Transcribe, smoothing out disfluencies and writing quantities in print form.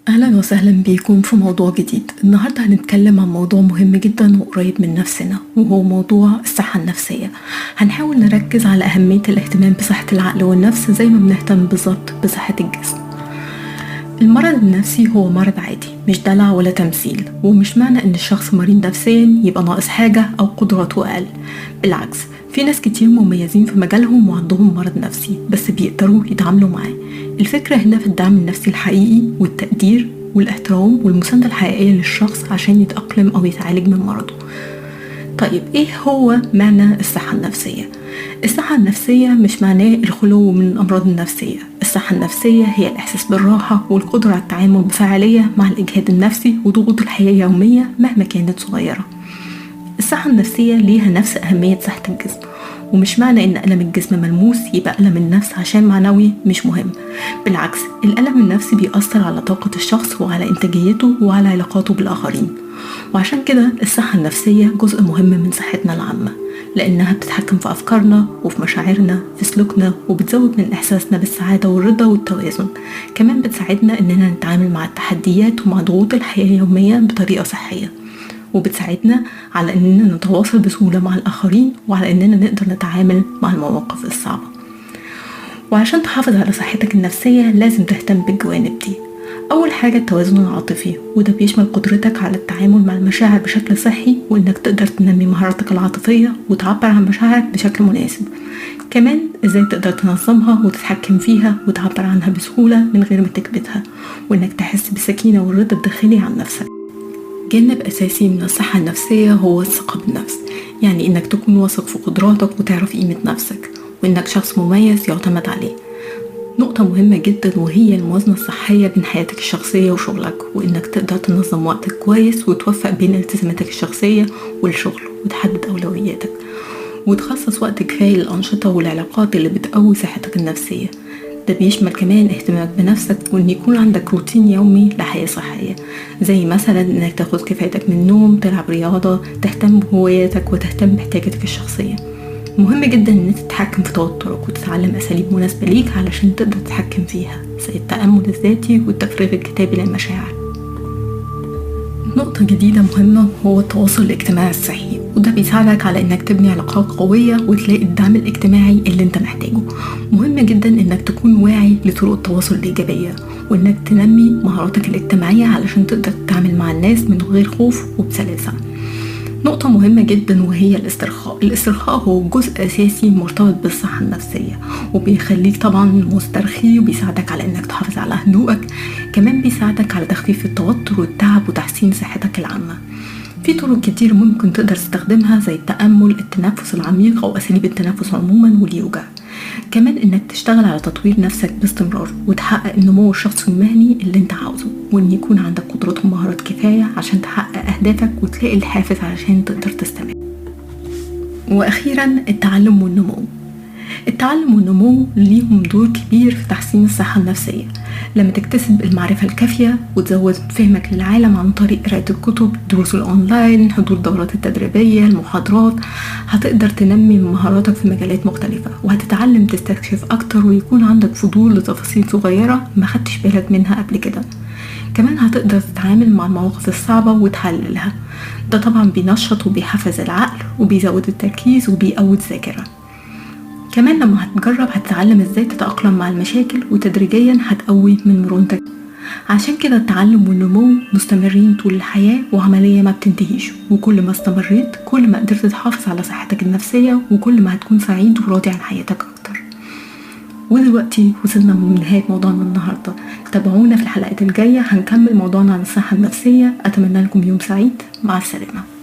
أهلا وسهلا بيكم في موضوع جديد. النهاردة هنتكلم عن موضوع مهم جدا وقريب من نفسنا، وهو موضوع الصحة النفسية. هنحاول نركز على أهمية الاهتمام بصحة العقل والنفس زي ما بنهتم بالظبط بصحة الجسم. المرض النفسي هو مرض عادي، مش دلع ولا تمثيل، ومش معنى ان الشخص مريض نفسيا يبقى ناقص حاجة او قدراته اقل. بالعكس، في ناس كتير مميزين في مجالهم وعندهم مرض نفسي بس بيقدروا يتعاملوا معاه. الفكرة هنا في الدعم النفسي الحقيقي والتقدير والاحترام والمساندة الحقيقية للشخص عشان يتأقلم او يتعالج من مرضه. طيب ايه هو معنى الصحة النفسية؟ الصحة النفسية مش معناه الخلو من الأمراض النفسية. الصحة النفسية هي الإحساس بالراحة والقدرة على التعامل بفعالية مع الإجهاد النفسي وضغوط الحياة اليومية مهما كانت صغيرة. الصحة النفسية ليها نفس أهمية صحة الجسم، ومش معنى إن ألم الجسم ملموس يبقى ألم النفس عشان معنوي مش مهم. بالعكس، الألم النفسي بيأثر على طاقة الشخص وعلى إنتاجيته وعلى علاقاته بالآخرين، وعشان كده الصحة النفسية جزء مهم من صحتنا العامة، لأنها بتتحكم في أفكارنا وفي مشاعرنا في سلوكنا، وبتزود من إحساسنا بالسعادة والرضا والتوازن. كمان بتساعدنا إننا نتعامل مع التحديات ومع ضغوط الحياة اليومية بطريقة صحية، وبتساعدنا على إننا نتواصل بسهولة مع الآخرين وعلى إننا نقدر نتعامل مع المواقف الصعبة. وعشان تحافظ على صحتك النفسية لازم تهتم بالجوانب دي. أول حاجة التوازن العاطفي، وده بيشمل قدرتك على التعامل مع المشاعر بشكل صحي، وإنك تقدر تنمي مهاراتك العاطفية وتعبر عن مشاعرك بشكل مناسب. كمان إزاي تقدر تنظمها وتتحكم فيها وتعبر عنها بسهولة من غير ما تكبتها، وإنك تحس بالسكينة والرضا الداخلي عن نفسك. جانب أساسي من الصحة النفسية هو الثقة بالنفس، يعني إنك تكون واثق في قدراتك وتعرف قيمة نفسك، وإنك شخص مميز يعتمد عليه. نقطة مهمة جدا وهي الموازنة الصحية بين حياتك الشخصية وشغلك، وإنك تقدر تنظم وقتك كويس وتوفق بين التزاماتك الشخصية والشغل، وتحدد أولوياتك، وتخصص وقت كفاية للأنشطة والعلاقات اللي بتقوي صحتك النفسية. ده بيشمل كمان اهتمامك بنفسك، وإن يكون عندك روتين يومي لحياة صحية، زي مثلا إنك تاخد كفايتك من النوم، تلعب رياضة، تهتم بهواياتك، وتهتم باحتياجاتك الشخصية. مهم جدا ان انت تتحكم في توترك وتتعلم اساليب مناسبة ليك علشان تقدر تتحكم فيها، زي التأمل الذاتي والتفريغ الكتابي للمشاعر. نقطة جديدة مهمة هو التواصل الاجتماعي الصحي، وده بيساعدك على انك تبني علاقات قوية وتلاقي الدعم الاجتماعي اللي انت محتاجه. مهم جدا انك تكون واعي لطرق التواصل الإيجابية، وانك تنمي مهاراتك الاجتماعية علشان تقدر تتعامل مع الناس من غير خوف وبسلاسة. نقطة مهمة جدا وهي الاسترخاء. الاسترخاء هو جزء أساسي مرتبط بالصحة النفسية، وبيخليك طبعا مسترخي، وبيساعدك على انك تحافظ على هدوءك. كمان بيساعدك على تخفيف التوتر والتعب وتحسين صحتك العامة. في طرق كتير ممكن تقدر تستخدمها زي التأمل، التنفس العميق أو أساليب التنفس عموما، واليوجا. كمان انك تشتغل على تطوير نفسك باستمرار وتحقق النمو الشخصي المهني اللي انت عاوزه، وان يكون عندك قدرات ومهارات كفاية عشان تحقق اهدافك وتلاقي الحافز علشان تقدر تستمر. واخيرا التعلم والنمو. التعلم والنمو ليهم دور كبير في تحسين الصحة النفسية. لما تكتسب المعرفة الكافية وتزود فهمك للعالم عن طريق قراءة الكتب، دروس الأونلاين، حضور الدورات التدريبية، المحاضرات، هتقدر تنمي مهاراتك في مجالات مختلفة، وهتتعلم تستكشف أكتر، ويكون عندك فضول لتفاصيل صغيرة ما خدتش بالك منها قبل كده. كمان هتقدر تتعامل مع المواقف الصعبة وتحللها. ده طبعا بينشط وبيحفز العقل وبيزود التركيز وبيقوي الذاكرة. كمان لما هتجرب هتتعلم ازاي تتأقلم مع المشاكل، وتدريجيا هتقوي من مرونتك. عشان كده التعلم والنمو مستمرين طول الحياة، وعملية ما بتنتهيش، وكل ما استمريت كل ما قدرت تحافظ على صحتك النفسية، وكل ما هتكون سعيد وراضي عن حياتك أكتر. ودلوقتي وصلنا لنهاية موضوعنا النهاردة. تابعونا في الحلقات الجاية، هنكمل موضوعنا عن الصحة النفسية. أتمنى لكم يوم سعيد. مع السلامة.